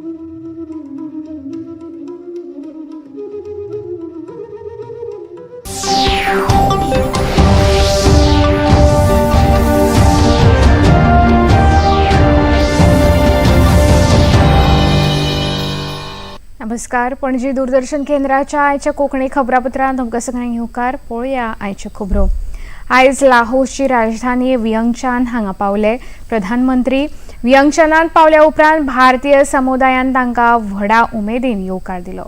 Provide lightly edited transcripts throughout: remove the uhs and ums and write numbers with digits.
नमस्कार, पणजी दूरदर्शन केंद्राच्या आयच्या कोंकणी खबरापत्रांत तुमकां सगळ्यांक येवकार. पळोवया आयच्यो खबरो. आयज लाहोसची राजधानी वियंगचान हांगा पावले प्रधानमंत्री. वियंगचानात पावल्या उपरांत भारतीय समुदायान तांकां व्हडा उमेदीन येवकार दिलो.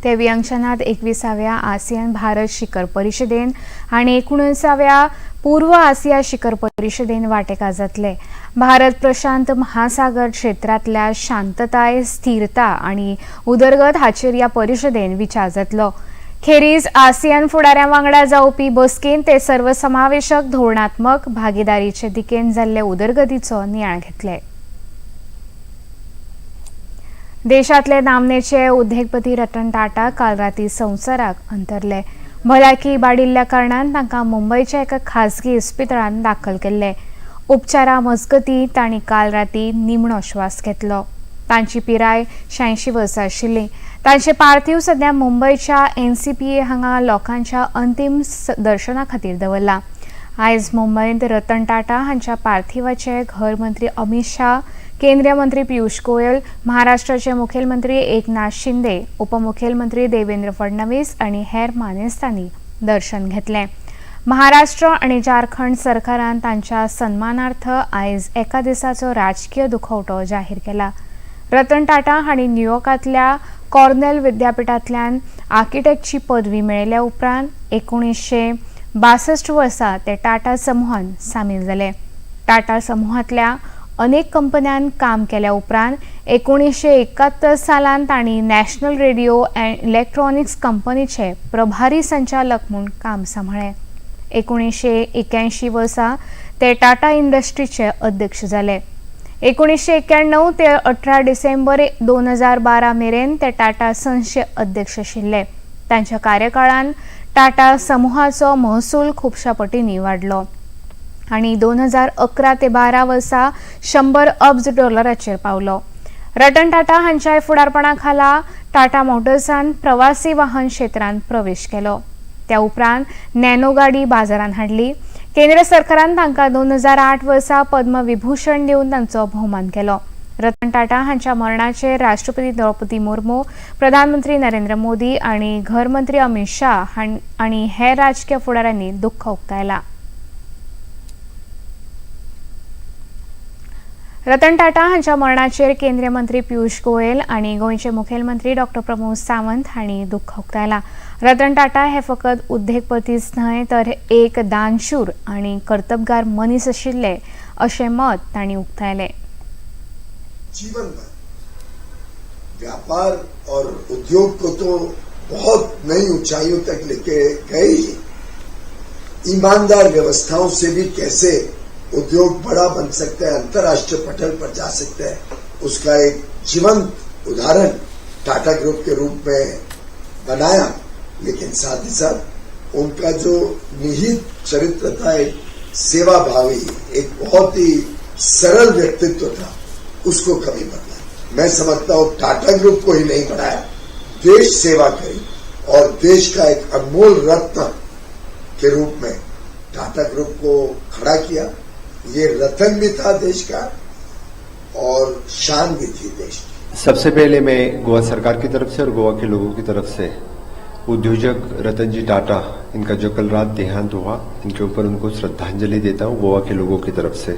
ते वियंगचनात 21व्या आसियान भारत शिखर परिशदेन आनी 19व्या पूर्व आसिया शिखर परिशदेन वांटेकार जातले. भारत प्रशांत महासागर क्षेत्रांतल्या शांतताय, स्थिरता आनी उदरगत हाचेर ह्या परिशदेन विचार जातलो. खेरीज आसियान फुडाऱ्यां वांगडा जावपी बसकेन ते सर्वसमावेशक धोरणात्मक भागीदारीचे दिकेन जाल्ले उदरगतीचो नियाळ घेतले. देशातले नामनेचे उद्देगपती रतन टाटा काल राती संवसाराक अंतरले. भलायकी बाडिल्ल्या कारणान तांकां मुंबयच्या एका खासगी इस्पितळांत दाखल केल्ले. उपचारा मजगतीं तांणी काल राती निमणो श्वास घेतलो. तांची पिराय 86 वर्सां आशिल्ली. तांचे पार्थिव सध्या मुंबयच्या NCPA हांगा लोकांच्या अंतीम दर्शना खातीर दवरला. आयज मुंबयंत रतन टाटा हांच्या पार्थिवाचे घर मंत्री अमित शाह, केंद्रीय मंत्री पियुष गोयल, महाराष्ट्राचे मुखेलमंत्री एकनाथ शिंदे, उपमुखेलमंत्री देवेंद्र फडणवीस आनी हेर मानेस्तांनी दर्शन घेतलें. महाराष्ट्र आनी झारखंड सरकारान तांच्या सन्मानार्थ आयज एका दिसाचो राजकीय दुखवटो जाहीर केला. रतन टाटा हांणी न्यूयॉर्कांतल्या कॉर्नेल विद्यापिठांतल्यान आर्किटेक्टची पदवी मेळयल्या उपरांत 1962 वर्सा ते टाटा समूहान सामील जाले. टाटा समूहांतल्या अनेक कंपन्यांत काम केल्या उपरांत 1971 सालान तांणी नॅशनल रेडिओ अँड इलेक्ट्रॉनिक्स कंपनीचे प्रभारी संचालक म्हूण काम सांबाळ्ळें. 1981 वर्सा ते टाटा इंडस्ट्रीचे अध्यक्ष जाले. 1991 ते 18 डिसेंबर 2012 मेरेन ते टाटा सन्सचे अध्यक्ष आशिल्ले. तांच्या कार्यकाळान टाटा समूहाचो महसूल खुबश्या पटींनी वाडलो आनी 2011 ते 12 वर्सा 100 अब्ज डॉलराचेर पावलो. रतन टाटा हांच्या फुडारपणा खाला टाटा मोटर्सान प्रवासी वाहन क्षेत्रांत प्रवेश केलो. त्या उपरांत नॅनो गाडी बाजारांत हाडली. केंद्र सरकारान तांकां 2008 वर्सा पद्मविभूषण दिवन तांचो भोवमान केलो. रतन टाटा हांच्या मरणाचेर राष्ट्रपती द्रौपदी मुर्मू, प्रधानमंत्री नरेंद्र मोदी आनी घरमंत्री अमित शाह आनी हेर राजकीय फुडाऱ्यांनी दुख्ख उक्तायलां. रतन टाटा हांच्या मरणाचेर केंद्रीय मंत्री पियुष गोयल आनी गोंयचे मुखेलमंत्री डॉक्टर प्रमोद सावंत हांणी दुख्ख उक्तायलां. रतन टाटा हे फकत उद्देगपतीच न्हय तर एक दानशूर आनी कर्तबगार मनीस आशिल्ले अशें मत तांणी उक्तायलें. जीवन भर व्यापार और उद्योग को तो बहुत नई ऊंचाइयों तक लेके गए ही, ईमानदार व्यवस्थाओं से भी कैसे उद्योग बड़ा बन सकता है, अंतर्राष्ट्रीय पटल पर जा सकता है, उसका एक जीवंत उदाहरण टाटा ग्रुप के रूप में बनाया। लेकिन साथ ही साथ उनका जो निहित चरित्र था, एक सेवाभावी, एक बहुत ही सरल व्यक्तित्व था, उसको कभी बदला। मैं समझता हूं टाटा ग्रुप को ही नहीं बढ़ाया, देश सेवा करी और देश का एक अनमोल रत्न के रूप में टाटा ग्रुप को खड़ा किया। ये रतन भी था देश का और शान भी थी देश की। सबसे पहले मैं गोवा सरकार की तरफ से और गोवा के लोगों की तरफ से उद्योजक रतन जी टाटा, इनका जो कल रात देहांत हुआ, इनके ऊपर उनको श्रद्धांजलि देता हूं गोवा के लोगों की तरफ से।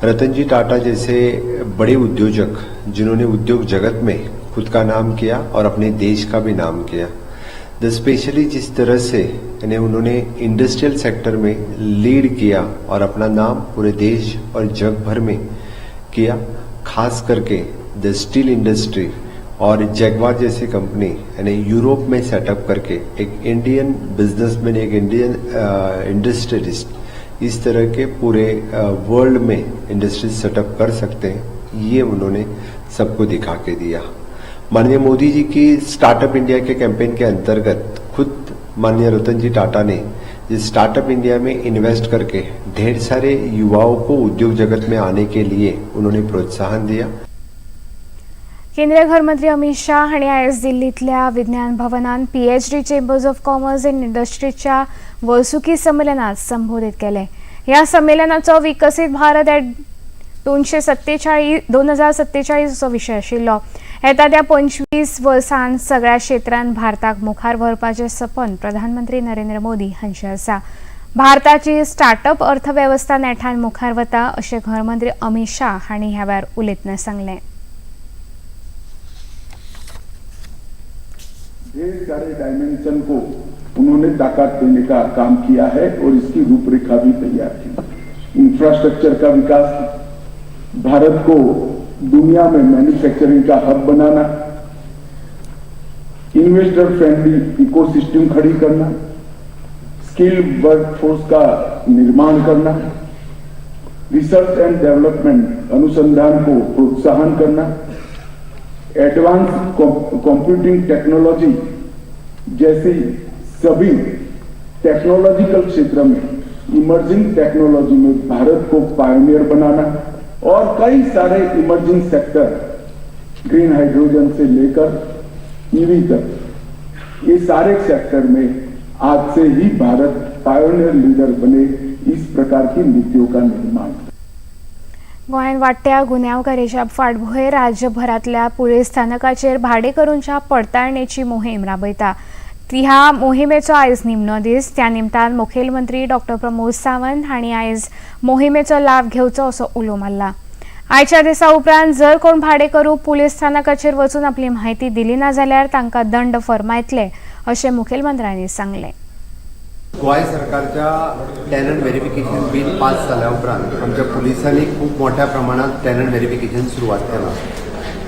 रतन जी टाटा जैसे बड़े उद्योजक, जिन्होंने उद्योग जगत में खुद का नाम किया और अपने देश का भी नाम किया, the specially जिस तरह से यानी उन्होंने इंडस्ट्रियल सेक्टर में लीड किया और अपना नाम पूरे देश और जग भर में किया, खास करके the steel industry Aur Jaguar जैसी कंपनी यानी यूरोप में सेटअप करके एक इंडियन बिजनेसमैन, एक इंडियन इंडस्ट्रियलिस्ट इस तरह के पूरे वर्ल्ड में इंडस्ट्रीज सेटअप कर सकते हैं, ये उन्होंने सबको दिखा के दिया। माननीय मोदी जी की startup India K campaign K अंतर्गत खुद माननीय रतन जी टाटा ने जिस स्टार्टअप इंडिया में इन्वेस्ट करके ढेर सारे युवाओं को उद्योग जगत में आने के लिए उन्होंने प्रोत्साहन दिया। केंद्रीय घरमंत्री अमित शाह हांणी आयज दिल्लींतल्या विज्ञान भवनान PHD chambers of commerce and इंडस्ट्रीच्या वर्सुकी संमेलनात संबोधीत केले। ह्या संमेलनाचो विकसीत भारत एट 247 2047 असो विशय आशिल्लो। येता त्या 25 वर्सांत सगळ्या क्षेत्रांत भारताक मुखार व्हरपाचें सपन प्रधानमंत्री नरेंद्र मोदी हांचें आसा। भारताची स्टार्टअप अर्थवेवस्था नेटान मुखार वता अशें घरमंत्री अमित शाह हांणी ह्या वेळार उलयतना सांगलें। ढेर सारे डायमेंशन को उन्होंने ताकत देने का काम किया है और इसकी रूपरेखा भी तैयार की। इंफ्रास्ट्रक्चर का विकास, भारत को दुनिया में मैन्युफैक्चरिंग का hub banana, investor friendly ecosystem खड़ी करना, स्किल वर्कफोर्स का निर्माण करना, रिसर्च एंड डेवलपमेंट अनुसंधान को प्रोत्साहन करना, एडवांस कंप्यूटिंग टेक्नोलॉजी जैसी सभी टेक्नोलॉजिकल क्षेत्र में, इमर्जिंग टेक्नोलॉजी में भारत को पायोनियर बनाना और कई सारे इमर्जिंग सेक्टर, ग्रीन हाइड्रोजन से लेकर ईवी तक, ये सारे सेक्टर में आज से ही भारत पायोनियर लीडर बने, इस प्रकार की नीतियों का निर्माण। गोंयांत वाडट्या गुन्यांवकारीच्या फाटभुंयेर राज्यभरांतल्या पुलीस स्थानकाचेर भाडेकरूंच्या पडताळणेची मोहीम राबयता। ह्या मोहिमेचो आयज निमणो दीस। त्या निमतान मुखेलमंत्री डॉक्टर प्रमोद सावंत हांणी आयज मोहिमेचो लाव घेवचो असो उलो मारला। आयच्या दिसा उपरांत जर कोण भाडेकरू पुलीस स्थानकाचेर वचून आपली म्हायती दिली ना जाल्यार तांकां दंड फर्मायतले अशें मुखेलमंत्र्यांनी सांगलें। गोंय सरकारच्या टॅनंट व्हेरिफिकेशन बील पास जाल्या उपरांत आमच्या पुलिसांनी खूब मोठ्या प्रमाणात टॅनंट व्हेरिफिकेशन सुरवात केलां।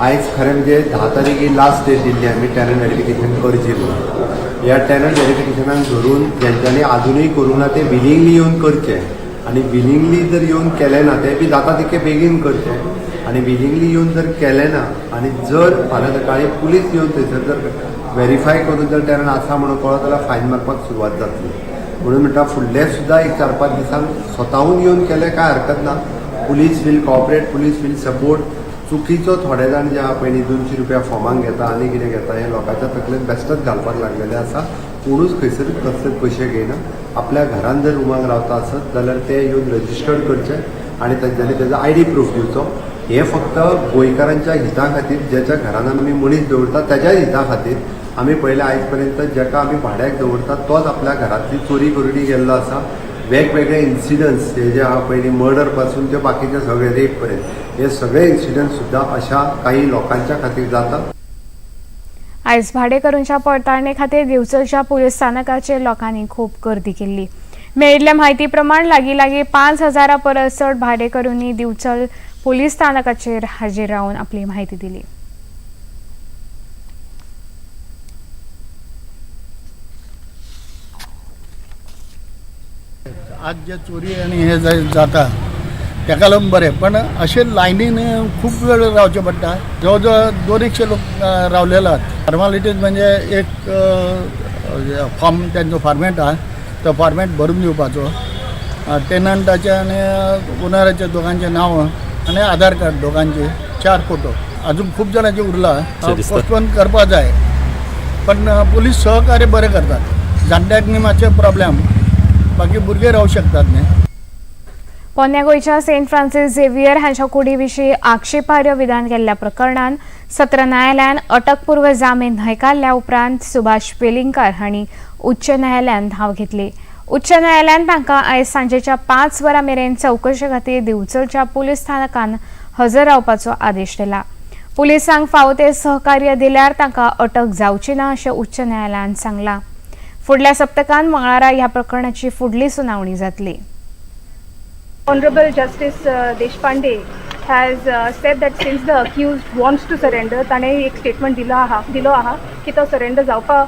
आयज खरें म्हणजे 10 तारीख ही लास्ट डेट दिल्ली आमी टॅनंट व्हेरिफिकेशन करची म्हणून। ह्या टॅनंट व्हेरिफिकेशनाक धरून ज्यांच्यांनी आजुनूय करूंक ना ते विलिंगली येवन करचे आनी विलिंगली जर येवन केलें ना तें बी जाता तितकें बेगीन करचें आनी विलिंगली येवन जर केलें ना आनी जर फाल्यां सकाळीं पुलीस येवन थंयसर जर व्हेरीफाय करून जर टॅनंट आसा म्हणून कळत जाल्यार फायन मारपाक सुरवात जातली। म्हणून म्हणटा फुडले सुद्दां एक 4-5 दिसांक स्वताहून येवन केलें कांय हरकत ना। Police will cooperate, police will support. चुकीचो थोडे जाण जे आहा पयलीं 200 रुपया फॉर्मांक घेता आनी कितें घेता हें लोकांच्या तकलेन बेश्टेच घालपाक लागलेलें आसा। कोणूच खंयसरूच कसलेच पयशे घेयना। आपल्या घरान जर रुमाक रावता आसत जाल्यार ते येवन रजिस्टर्ड करचे आनी तांच्यांनी तेजो आयडी प्रूफ दिवचो। हें फक्त गोंयकारांच्या हिता खातीर, ज्याच्या घरान आमी मनीस दवरता ताज्या हिता खातीर आमी पळयलें आयज पर्यंत जाका आमी भाड्याक दवरता तोच आपल्या घरांतली चोरी करूनय गेल्लो आसा। वेगवेगळे इन्सिडंट्स हे जे आहा पयलीं मर्डर पासून ते बाकीचे सगळे रेप पर्यंत हे सगळे इन्सिडंट्स सुद्दां अशा काही लोकांच्या खातीर जाता। आयज भाडेकरूंच्या पडताळणे खातीर दिवचलच्या पुलीस स्थानकाचेर लोकांनी खूब गर्दी केल्ली। मेळिल्ल्या म्हायती प्रमाण लागीं लागीं 5000 परस चड भाडेकरूंनी दिवचल पुलीस स्थानकाचेर हाजीर रावन आपली म्हायती दिली। आज जे चोरी आनी हे जाता ताका लागून बरें, पण अशें लायनीन खूब वेळ रावचें पडटा। जवळ जवळ 200 लोक रावलेले आहात। फॉर्मालिटीज म्हणजे एक फॉर्म तेंचो फॉर्मेट आहा, तो फॉर्मेट भरून दिवपाचो, टेनंटाचे आनी ओनराचे दोगांचे नांव आनी आधार कार्ड दोगांचे 4 फोटो। अजून खूब जाणांचे उरला, पोस्टपोन करपा जाय, पण पुलीस सहकार्य बरें करतात। जाणट्यांक न्ही मातशें प्रॉब्लेम, बाकी भुरगे रावू शकतात न्ही। पोन्न्या गोंयच्या सेंट फ्रांसीस झेवियर हांच्या कुडी विशीं आक्षेपार्ह विधान केल्ल्या प्रकरणान सत्र न्यायालयान अटकपूर्व जामीन न्हयकारल्या उपरांत सुभाष वेलिंगकार हांणी उच्च न्यायालयान धांव घेतली। उच्च न्यायालयान तांकां आयज सांजेच्या 5 वरां मेरेन चवकशे खातीर दिवचलच्या पुलीस स्थानकान हजर रावपाचो आदेश दिला। पुलिसांक फावो ते सहकार्य दिल्यार तांकां अटक जावची ना अशें उच्च न्यायालयान सांगलां। फुडल्या सप्तकान मंगळारा ह्या प्रकरणाची फुडली सुनावणी जातली। Honorable Justice Deshpande has said that since the accused wants to surrender, ताणें एक स्टेटमेंट दिलो आहा की तो सरेंडर जावपा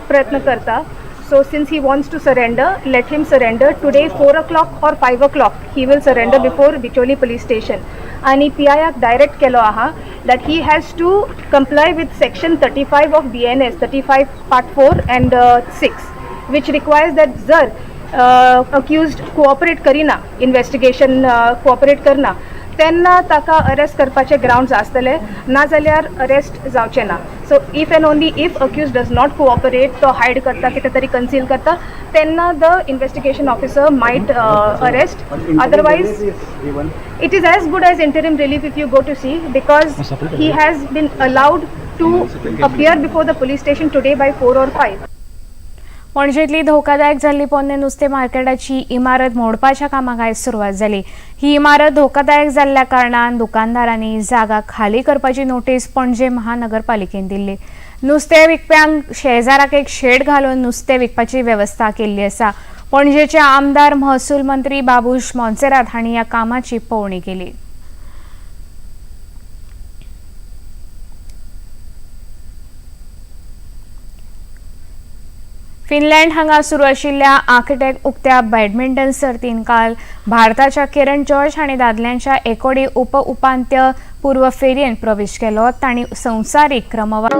प्रयत्न करता. So since he wants to surrender, let him surrender today 4 o'clock or 5 o'clock. He will surrender before Bicholim police station. आनी पी आयाक डायरेक्ट केलो आहा that he has to comply with section 35 of BNS, 35 part 4 and 6, which requires that जर accused cooperate करिना, investigation cooperate करना, तेन्ना ताका arrest करपाचे ग्रावंड्स आसतले, नाजाल्यार अरेस्ट जावचे ना. So if and only if accused does not cooperate, तो हायड करता, कितें तरी कन्सील करता, तेन्ना the investigation officer might arrest. Otherwise it is as good as interim relief if you go to see, because he has been allowed to appear before the police station today by 4 or 5. पणजेतली धोकादायक जाल्ली पोन्ने नुस्तें मार्केटाची इमारत मोडपाच्या कामाक आयज सुरवात जाली. ही इमारत धोकादायक जाल्ल्या कारणान दुकानदारांनी जागा खाली करपाची नोटीस पणजे महानगरपालिकेन दिल्ली. नुस्तें विकप्यांक शेजाराक एक शेड घालून नुस्तें विकपाची वेवस्था केल्ली आसा. पणजेचे आमदार महसूल मंत्री बाबूश मोन्सेरात हांणी ह्या कामाची पळोवणी केली. फिनलँड हांगा सुरू आशिल्ल्या आर्किटेक्ट उक्त्या बॅडमिंटन सर्तीन काल भारताच्या किरण जॉर्ज हांणी दादल्यांच्या एकोडी उप उपांत्य पूर्व फेरयेंत प्रवेश केलो. तांणी संवसारीक क्रमवार